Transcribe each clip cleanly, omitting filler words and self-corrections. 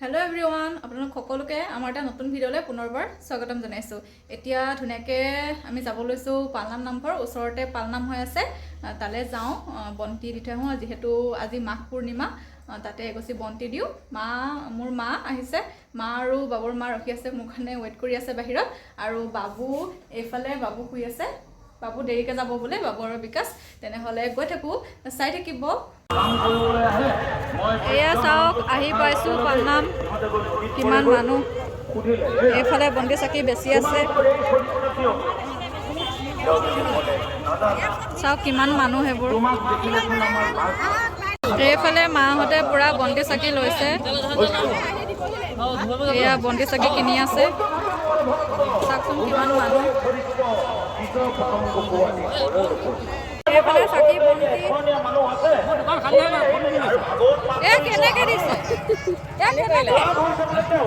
Hello' everyone, আপোনালোক সকলোকে আমাৰ এটা নতুন ভিডিঅ'লৈ পুনৰবাৰ স্বাগতম জনাইছোঁ। এতিয়া ধুনীয়াকৈ আমি যাব লৈছোঁ পালনাম নামঘৰ। ওচৰতে পালনাম হৈ আছে, তালৈ যাওঁ, বন্তি দি থৈ আহোঁ। যিহেতু আজি মাঘ পূৰ্ণিমা, তাতে এগছি বন্তি দিওঁ। মা, মোৰ মা আহিছে। মা আৰু বাবুৰ মা ৰখি আছে, মোৰ কাৰণে ৱেইট কৰি আছে বাহিৰত। আৰু বাবু এইফালে, বাবু শুই আছে। বাবু দেৰিকৈ যাব বোলে, বাবু আৰু বিকাশ। তেনেহ'লে গৈ থাকোঁ, চাই থাকিব। এয়া চাওক, আহি পাইছোঁ পালনাম। কিমান মানুহ! এইফালে বন্তি চাকি বেছি আছে। চাওক কিমান মানুহ সেইবোৰ। এইফালে মাহঁতে পূৰা বন্তি চাকি লৈছে। এয়া বন্তি চাকি কিনি আছে। চাওকচোন কিমান মানুহ। এইফালে চাকি বন্তি। এ কেনেকে দিছে? এ কেনেকে,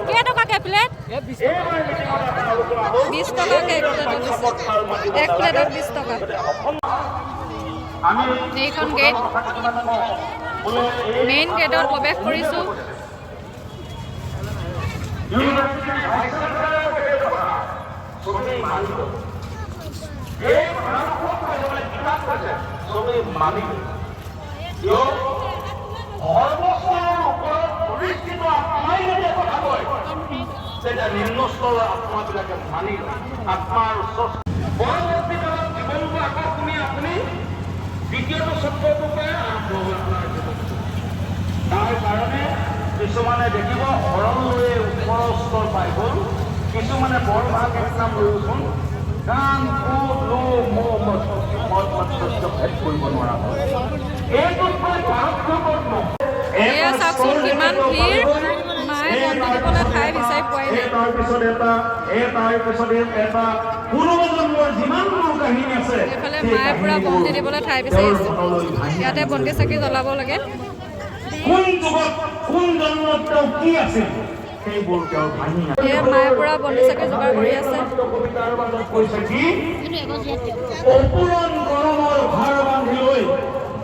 কেইটকাকে প্লেট? 20 টকাকে এক প্লেটত দিছে। এক প্লেটত 20 টকা। এইখন গেট, মেইন গেটত প্ৰৱেশ কৰিছোঁ। সৰ্বস্তৰৰ ওপৰত প্ৰতিষ্ঠিত আত্মাই যেতিয়া কথা কয়, তেতিয়া নিম্ন স্তৰৰ আত্মাবিলাকে মানি লয়। আত্মাৰ উচ্চ পৰৱৰ্তী কালত জীৱনটো আকৌ তুমি আপুনি দ্বিতীয়টো চক্ৰটোৰ পৰাই আৰম্ভ হ'ল আপোনাৰ জীৱনটো। তাৰ কাৰণে কিছুমানে দেখিব শৰণ লৈয়ে ওপৰৰ স্তৰ পাই গ'ল। কিছুমানে বৰভাগ এক নাম লৈওচোন কাম, ক্ৰোধ, লোভ, মোহ, মদ, মৎসৰ্য ভেদ কৰিব নোৱাৰা হ'ল। এইটোতকৈ প্ৰাৰব্ধ কৰ্ম। এয়া চাওকচোন কিমান ভিৰ। মায়ে বন্তি দিবলৈ ঠাই বিচাৰি পোৱাই নাই। তাৰ পিছত এটা, তাৰ পিছত এটা, পূৰ্ব জন্মৰ যিমানবোৰ কাহিনী আছে, এইফালে সেই মায়ে পুৰা কাহিনীবোৰ বন্তি দিবলৈ ঠাই বিচাৰি তেওঁৰ আছে। মনলৈ ভাহি ইয়াতে বন্তি চাকি জ্বলাব লাগে। কোন যুগত, কোন জন্মত তেওঁ কি আছিল, সেইবোৰ তেওঁৰ ভাহি আহে। এয়া মায়ে পুৰা বন্তি চাকি যোগাৰ কৰি আছে। কবিতাৰ মাজত কৈছে কি, অপূৰণ কৰ্মৰ ভাৰ বান্ধি লৈ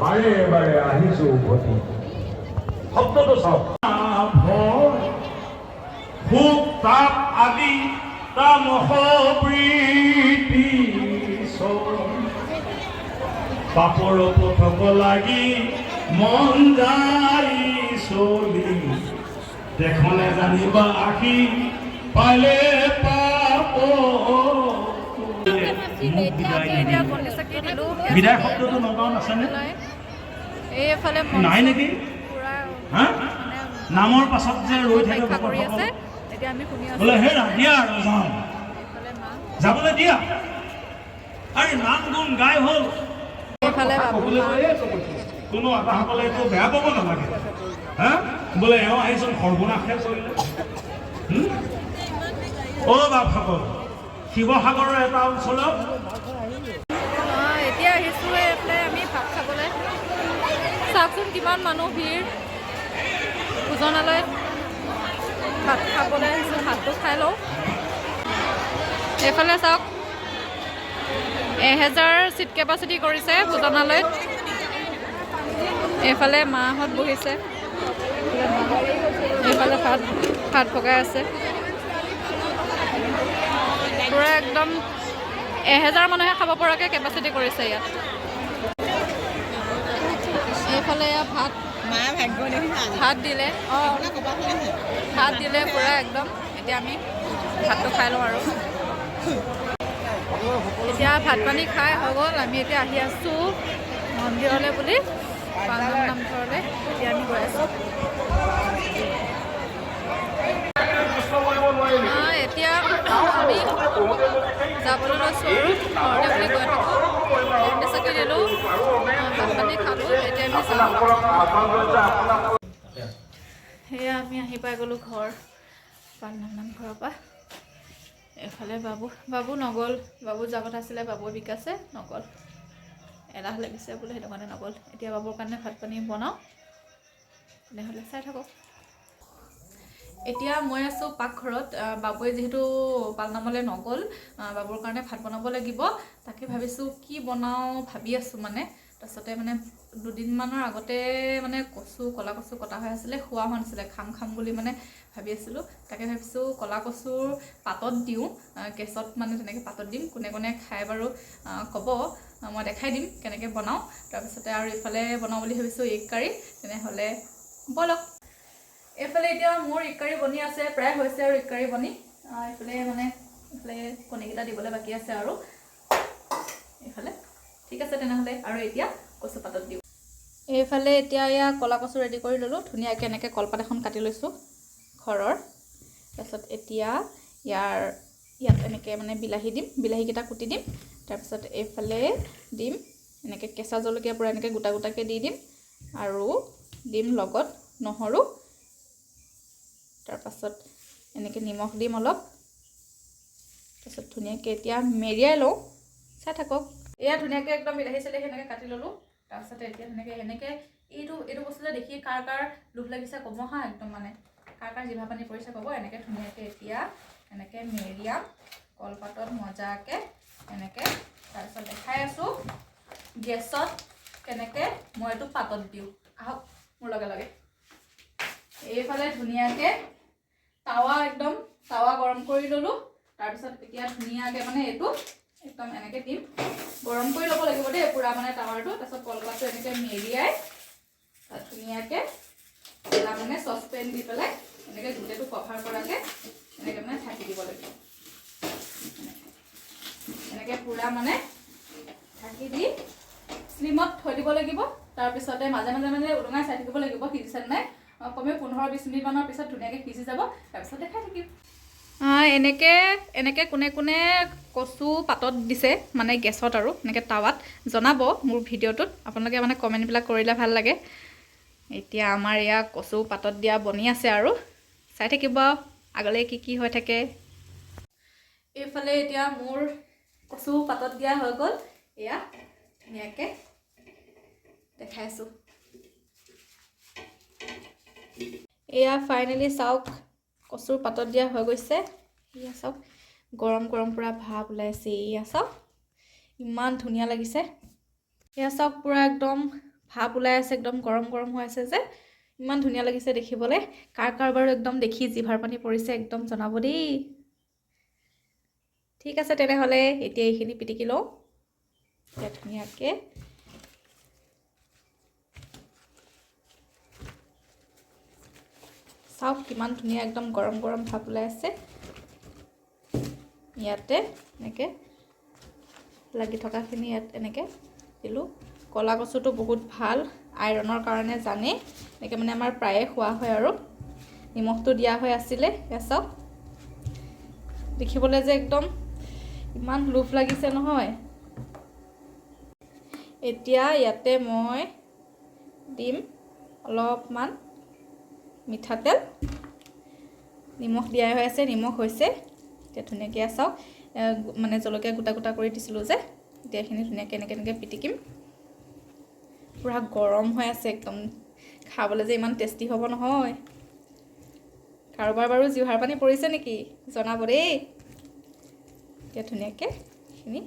বাৰে বাৰে আহিছো উভতি। শব্দটো চাওক। শোক তাপ আদি তামস বৃত্তি, পাপৰ পথক লাগি মন যায় চলি, দেখনে জানিবা আখি পালে পাপ। মোক বিদায় এতিয়া নিদিয়ে। বন্তি চাকি দিলোঁ। বিদায় শব্দটো নগাঁৱত আছেনে? এইফালে নাই নেকি? পুৰা হা, মানে নামৰ পাছত যে ৰৈ থাকে অপেক্ষা কৰি আছে। ভকতসকল। এতিয়া আমি শুনি আছোঁ। বোলে হেৰা, দিয়া আৰু যাওঁ। এইফালে মা। যাবলৈ দিয়া। আৰে, নাম গুণ গাই হ'ল। এইফালে বাবু। ক'বলৈ মা। গৈয়ে কৈছোঁ, কোনো আতাসকলে এইটো বেয়া পাব নালাগে। হা, বোলে এওঁ আহিচোন সৰ্বনাশহে কৰিলে। হুম? অ' বাপসকল, শিৱসাগৰৰ এটা অঞ্চলত এতিয়া আহিছোঁ এইফালে আমি ভাত খাবলৈ। চাওকচোন কিমান মানুহ ভিৰ। ভোজনালয়ত ভাত খাবলৈ আহিছোঁ। ভাতটো খাই লওঁ। এইফালে চাওক, 1000 চিট কেপাচিটি কৰিছে ভোজনালয়ত। এইফালে মাহঁত বহিছে। এইফালে ভাত ভাত পকাই আছে। পূৰা একদম 1000 মানুহে খাব পৰাকৈ কেপাচিটি কৰিছে ইয়াত। এইফালে এয়া ভাত। মা ভাগ্য দেখিছা আজি। ভাত দিলে। অঁ। আপোনাৰ কপালখন আছে। ভাত দিলে পূৰা একদম। এতিয়া আমি ভাতটো খাই লওঁ। আৰু এতিয়া ভাত পানী খাই হৈ গ'ল। আমি এতিয়া আহি আছোঁ মন্দিৰলৈ বুলি, পালনাম নামঘৰলৈ এতিয়া আমি গৈ আছোঁ। এতিয়া আমি যাবলৈ লৈছোঁ আৰু ঘৰলৈ বুলি গৈ থাকোঁ। বন্তি চাকি দিলোঁ, ভাত পানী খালোঁ, এতিয়া আমি যাওঁ। সেয়া আমি আহি পাই গ'লোঁ ঘৰ পালনাম নামঘৰৰ পৰা। এইফালে বাবু, বাবু নগ'ল। বাবু যোৱা কথা আছিলে, বাবু বিকাশে নগ'ল। এলাহ লাগিছে বোলে, সেইটো কাৰণে নগ'ল। এতিয়া বাবুৰ কাৰণে ভাত পানী বনাওঁ। তেনেহ'লে চাই থাকক। এতিয়া মই আছোঁ পাকঘৰত। বাবুৱে যিহেতু পালনামলৈ নগ'ল, বাবুৰ কাৰণে ভাত বনাব লাগিব। তাকে ভাবিছোঁ কি বনাওঁ, ভাবি আছোঁ মানে। তাৰপিছতে মানে দুদিনমানৰ আগতে মানে কচু, ক'লা কচু কটা হৈ আছিলে, খোৱা হোৱা নাছিলে, খাম খাম বুলি মানে ভাবি আছিলোঁ। তাকে ভাবিছোঁ ক'লা কচুৰ পাতত দিওঁ, গেছত মানে তেনেকৈ পাতত দিম। কোনে কোনে খাই বাৰু ক'ব, মই দেখাই দিম কেনেকৈ বনাওঁ। তাৰপিছতে আৰু ইফালে বনাওঁ বুলি ভাবিছোঁ এগ কাৰী। তেনেহ'লে ব'লক। এইফালে এতিয়া মোৰ এগ কাৰী বনি আছে, প্ৰায় হৈছে আৰু এগ কাৰী বনি। এইফালে মানে এইফালে কণীকেইটা দিবলৈ বাকী আছে আৰু এইফালে। ঠিক আছে তেনেহ'লে, আৰু এতিয়া কচু পাতত দিওঁ। এইফালে এতিয়া এয়া ক'লা কচু ৰেডি কৰি ল'লোঁ ধুনীয়াকৈ, এনেকৈ কলপাত এখন কাটি লৈছোঁ ঘৰৰ। তাৰপিছত এতিয়া ইয়াত এনেকৈ মানে বিলাহী দিম, বিলাহীকেইটা কুটি দিম। তাৰপিছত এইফালে দিম এনেকৈ কেঁচা জলকীয়া পূৰা এনেকৈ গোটা গোটাকৈ দি দিম, আৰু দিম লগত নহৰু। তাৰপাছত এনেকৈ নিমখ দিম অলপ। তাৰপিছত ধুনীয়াকৈ এতিয়া মেৰিয়াই লওঁ, চাই থাকক। এয়া ধুনীয়াকৈ একদম বিলাহী চিলাহী এনেকৈ কাটি ল'লোঁ। তাৰপিছতে এতিয়া ধুনীয়াকৈ এনেকৈ এইটো এইটো বস্তু যে দেখি কাৰ কাৰ লোভ লাগিছে ক'ব হা, একদম মানে কাৰ কাৰ জিভা পানী পৰিছে ক'ব। এনেকৈ ধুনীয়াকৈ এতিয়া এনেকৈ মেৰিয়াম কলপাতত মজাকৈ এনেকৈ। তাৰপিছত দেখাই আছোঁ গেছত কেনেকৈ মই এইটো পাতত দিওঁ, আহক মোৰ লগে লগে। এইফালে ধুনীয়াকৈ টাৱা, একদম টাৱা গৰম কৰি ল'লোঁ। তাৰপিছত এতিয়া ধুনীয়াকৈ মানে এইটো একদম এনেকৈ দিম। গৰম কৰি ল'ব লাগিব দেই পূৰা মানে টাৱাৰটো। তাৰপিছত কলপাতটো এনেকৈ মেৰিয়াই তাত ধুনীয়াকৈ এটা মানে চচপেন দি পেলাই এনেকৈ গোটেইটো কভাৰ কৰাকৈ এনেকৈ মানে ঢাকি দিব লাগিব। এনেকৈ পূৰা মানে ঢাকি দি শ্লিমত থৈ দিব লাগিব। তাৰপিছতে মাজে মাজে মানে উদঙাই চাই থাকিব লাগিব সিজিছে নাই। কমেও 15-20 মিনিটমানৰ পিছত ধুনীয়াকৈ সিজি যাব, তাৰপিছত দেখাই থাকিম। এনেকৈ এনেকৈ কোনে কোনে কচু পাতত দিছে মানে গেছত আৰু এনেকৈ টাৱাত, জনাব মোৰ ভিডিঅ'টোত। আপোনালোকে মানে কমেণ্টবিলাক কৰিলে ভাল লাগে। এতিয়া আমাৰ এয়া কচু পাতত দিয়া বনি আছে, আৰু চাই থাকিব আগলৈ কি কি হৈ থাকে। এইফালে এতিয়া মোৰ কচু পাতত দিয়া হৈ গ'ল, এয়া ধুনীয়াকৈ দেখাই আছোঁ। এয়া ফাইনেলি চাওক, কচুৰ পাতত দিয়া হৈ গৈছে। এয়া চাওক, গৰম গৰম পূৰা ভাপ ওলাইছে। এয়া চাওক, ইমান ধুনীয়া লাগিছে। এয়া চাওক, পূৰা একদম ভাপ ওলাই আছে, একদম গৰম গৰম হৈ আছে যে, ইমান ধুনীয়া লাগিছে দেখিবলৈ। কাৰ কাৰ বাৰু একদম দেখি জিভাৰ পানী পৰিছে একদম জনাব দেই। ঠিক আছে তেনেহ'লে, এতিয়া এইখিনি পিটিকি লওঁ। এতিয়া ধুনীয়াকৈ চাওক, কিমান ধুনীয়া একদম গৰম গৰম ভাপ ওলাই আছে। ইয়াতে এনেকৈ লাগি থকাখিনি ইয়াত এনেকৈ দিলোঁ। ক'লা কচুটো বহুত ভাল আইৰণৰ কাৰণে জানেই, এনেকৈ মানে আমাৰ প্ৰায়ে খোৱা হয়। আৰু নিমখটো দিয়া হৈ আছিলে। এয়া চাওক, দেখিবলৈ যে একদম ইমান লোভ লাগিছে নহয়। এতিয়া ইয়াতে মই দিম অলপমান মিঠাতেল। নিমখ দিয়াই হৈ আছে, নিমখ হৈছে। এতিয়া ধুনীয়াকৈ চাওক, মানে জলকীয়া গোটা গোটা কৰি দিছিলোঁ যে, এতিয়া এইখিনি ধুনীয়াকৈ এনেকৈ এনেকৈ পিটিকিম। পূৰা গৰম হৈ আছে একদম, খাবলৈ যে ইমান টেষ্টি হ'ব নহয়। কাৰোবাৰ বাৰু জিভাৰ পানী পৰিছে নেকি জনাব দেই। এতিয়া ধুনীয়াকৈ এইখিনি,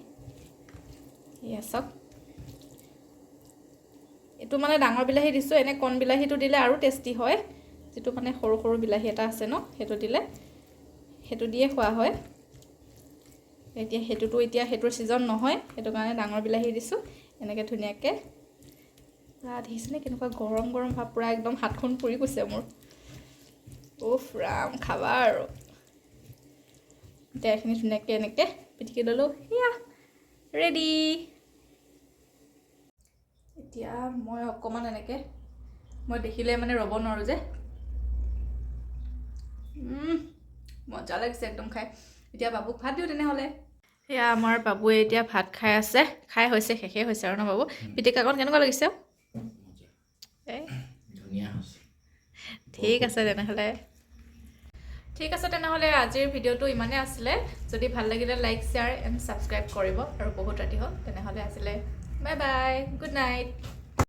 এয়া চাওক, এইটো মানে ডাঙৰ বিলাহী দিছোঁ, এনে কণ বিলাহীটো দিলে আৰু টেষ্টি হয়। যিটো মানে সৰু সৰু বিলাহী এটা আছে ন, সেইটো দিলে, সেইটো দিয়ে খোৱা হয়। এতিয়া সেইটোতো এতিয়া সেইটোৰ ছিজন নহয়, সেইটো কাৰণে ডাঙৰ বিলাহী দিছোঁ। এনেকৈ ধুনীয়াকৈ পূৰা দেখিছেনে কেনেকুৱা গৰম গৰম ভাৱ, পূৰা একদম হাতখন পুৰি গৈছে মোৰ। উফ ৰাম, খাবা আৰু। এতিয়া এইখিনি ধুনীয়াকৈ এনেকৈ পিটিকি ল'লোঁ, সেয়া ৰেডি। এতিয়া মই অকণমান এনেকৈ, মই দেখিলে মানে ৰ'ব নোৱাৰোঁ যে, মজা লাগিছে একদম খাই। এতিয়া বাবুক ভাত দিওঁ তেনেহ'লে। সেয়া আমাৰ বাবুৱে এতিয়া ভাত খাই আছে, খাই হৈছে, শেষেই হৈছে আৰু ন বাবু? পিটিকাকণ কেনেকুৱা লাগিছে? ধুনীয়া হৈছে। ঠিক আছে তেনেহ'লে, ঠিক আছে তেনেহ'লে, আজিৰ ভিডিঅ'টো ইমানেই আছিলে। যদি ভাল লাগিলে লাইক, শ্বেয়াৰ এণ্ড ছাবস্ক্ৰাইব কৰিব। আৰু বহুত ৰাতি হ'ল, তেনেহ'লে আছিলে, বাই বাই, গুড নাইট।